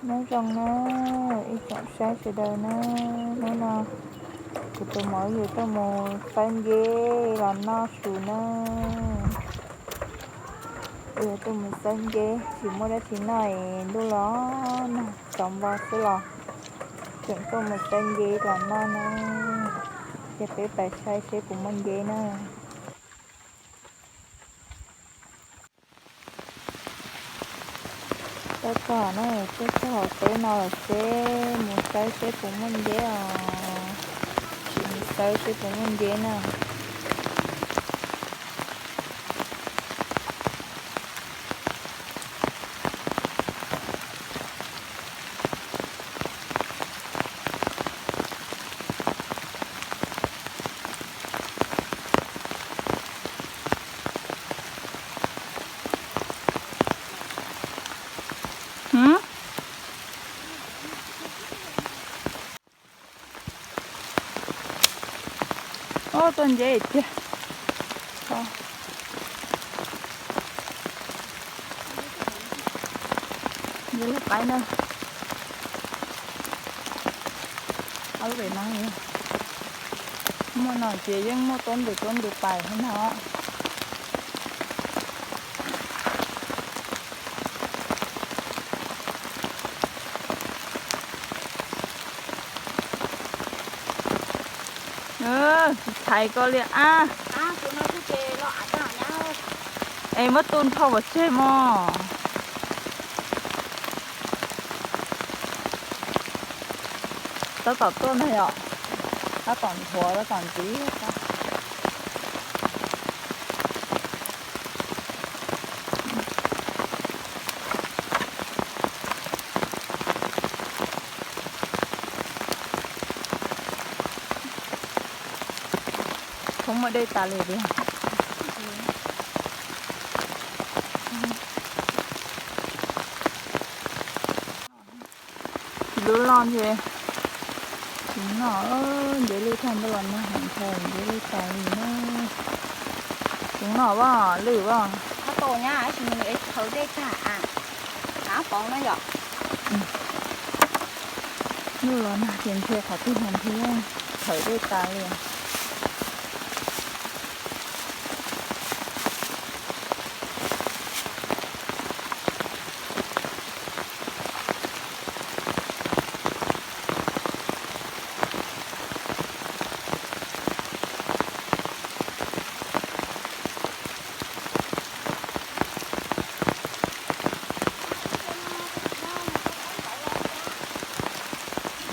Nyob zoo na, ib tsoom saib sawv daws na, hnub no kuv tus muam yuav tuaj mus txawb nceb los noj su na. Yuav tuaj mus txawb nceb, tsis muaj dab tsi noj es ntuj los nag txaus npo xwb los tseem tuaj mus txawb nceb los noj na. Ces peb pais saib seb puas muaj nceb na. Tuaj txog na, tuaj txog hauv teb no lawm seb mus saib seb puas muaj nceb os. Mus saib seb puas muaj nceb na. Tuaj nceb tiag. Nceb lub qaib na. Ob lub pem no, muaj no ces yeej muaj tuab ntws tuab ntws pais thiab no. Tsis thaiv koj li ab. Es muab tu nrho pov tseg mog. Tab tom tuaj ntag yom. Tab tom nthuav tab tom ntxiv. Thoob muaj dej tas li tiag. Tsis lub loj ntshe tsis noj, nceb lwj tag ntuj los nag heev ntshe nceb lwj tas li na. Tsis noj as, lwj as. Ntuj los nag ces ntshe qhov twg los ntshe thawm dej tas li.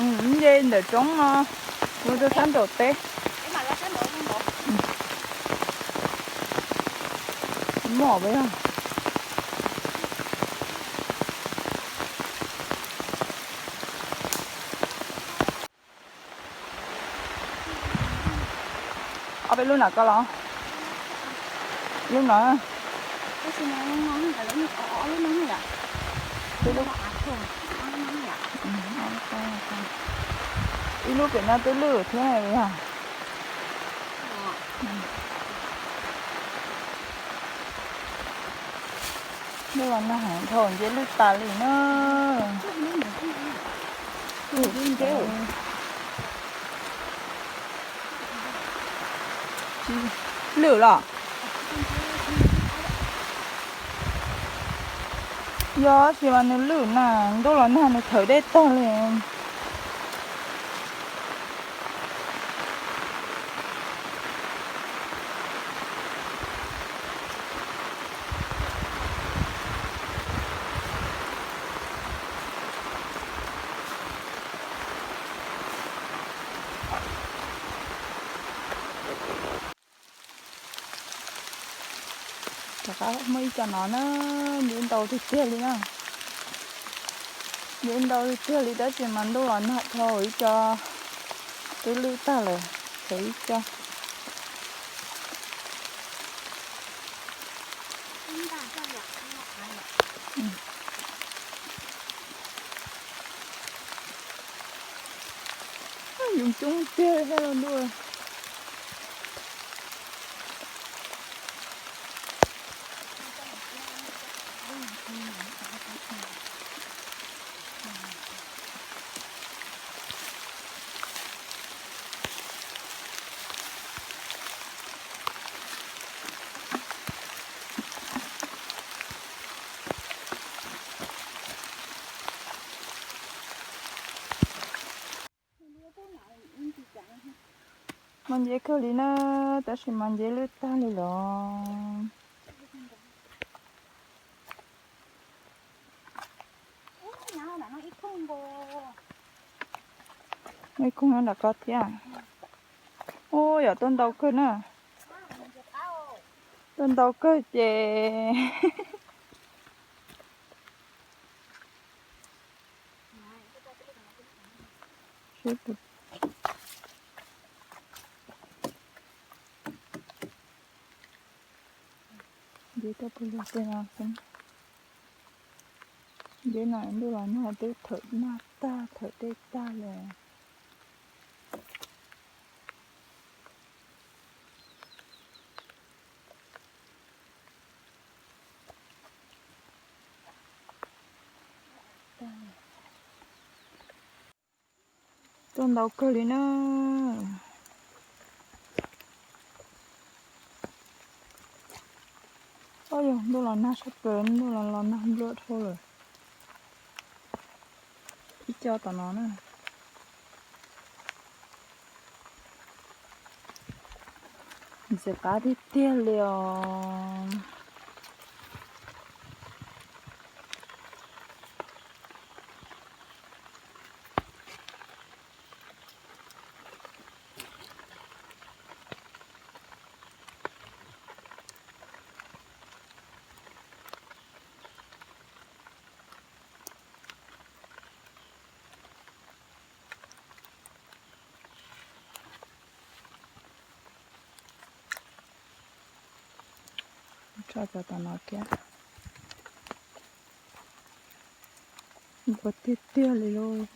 Nce ntawm roob no, ua rau sab nraum teb. Mom peb yog. Ob peb lub na koj los? Lub no. Ib lub pem no twb lwj thiab yog. Ntuj los nag heev dhau nceb lwj tas li na. Lwj los? Yog sis mas nws lwj na, ntuj los nag nws thawm dej tag li. Rov qab muaj ib co no na, nceb ntau tiag tiag li na. Nceb ntau tiag tiag li tab sis mas ntuj los nag dhau ib co twb lwj tag lawm, tshuav ib co. Yoov coob tiag thiab los ntuj. Nceb kawg li na, tab sis mas nceb lwj tag li los. Ib koog nyob nram ko thiab. Ub, yog tuaj ntau kawg na. Tuaj ntau kawg ces Nceb tuaj pw lug tej no xwb. Nceb no ntuj los nag twb thawm nag tag thawm dej tag lawm. Tuaj ntau kawg li na. Ob, yog ntuj los nag sab plaws, ntuj los los nag npluaj dhau lawm. Ib co tom no na. Ntxim qab tiag tiag li os. Tso cov tom no thiab. Npua tiag tiag li lauj.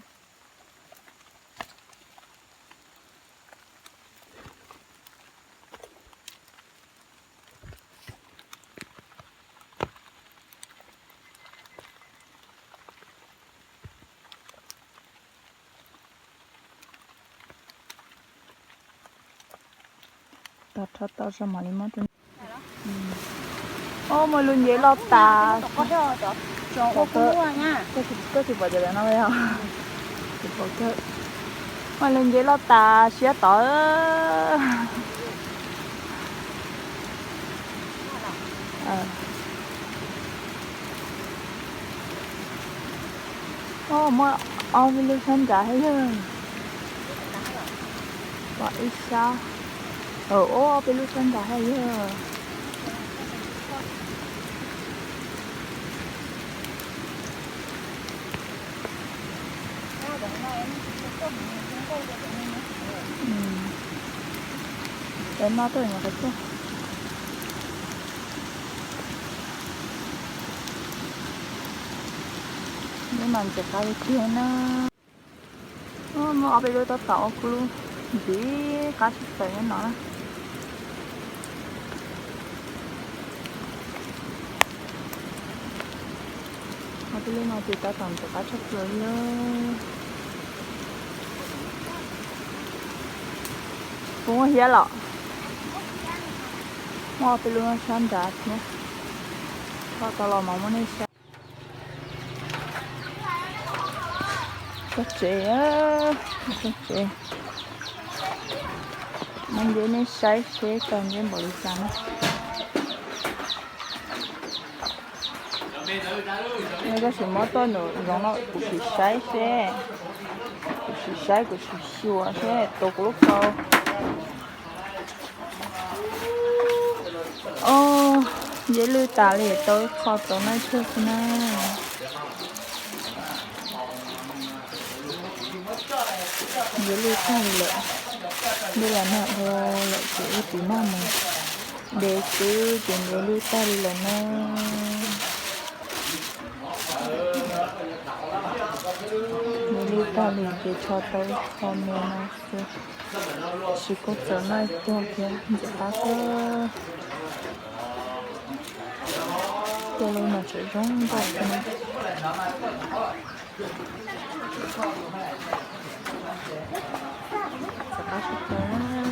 Tau rho tau zoo mam li muab rau. Muaj lub nceb loj tas. Koj tsis pom cov no os? Tsis pom kawg. Muaj lub nceb loj tas siab tod. Muaj ob peb lub sab nrad thiab yog. Pom ib sab. Ob peb lub sab nrad thiab yog. Cov no tuaj nyuam qhuav tuaj. Neb mas ntxim qab li tiag na. Muaj ob peb lub tab tom ua kuj lub ntxim qab tshaj plaws nyob no na. Ob peb lub no ces tab tom ntxim qab tshaj plaws li. Puas muaj hiab los? Muaj ob peb lub sab nrad thiab. Koj tau los mas muab nej saib. Txog tsev, txog tsev. Muab nceb nej saib seb tau nceb npaum li cas na. Tab sis muab tuaj nram zoov no kuv sim saib seb, kuv sim saib kuv sim xyuas seb tus kuv lub kau. Nceb lwj tas li, tau ib qho tau noj tshuaj xwb na. Nceb lwj tag li lawm, ntuj los nag dhau lawm ces wb tiv nag mus de xwb ces nceb lwj tag li lawm na. Nceb lwj tag li ces tsho tau ib qho me no xwb, tab sis kuj txaus noj ib co thiab, ntxim qab kawg. Coj lub no tseem zoo nkauj thiab na. Ntxim qab tshaj plaws.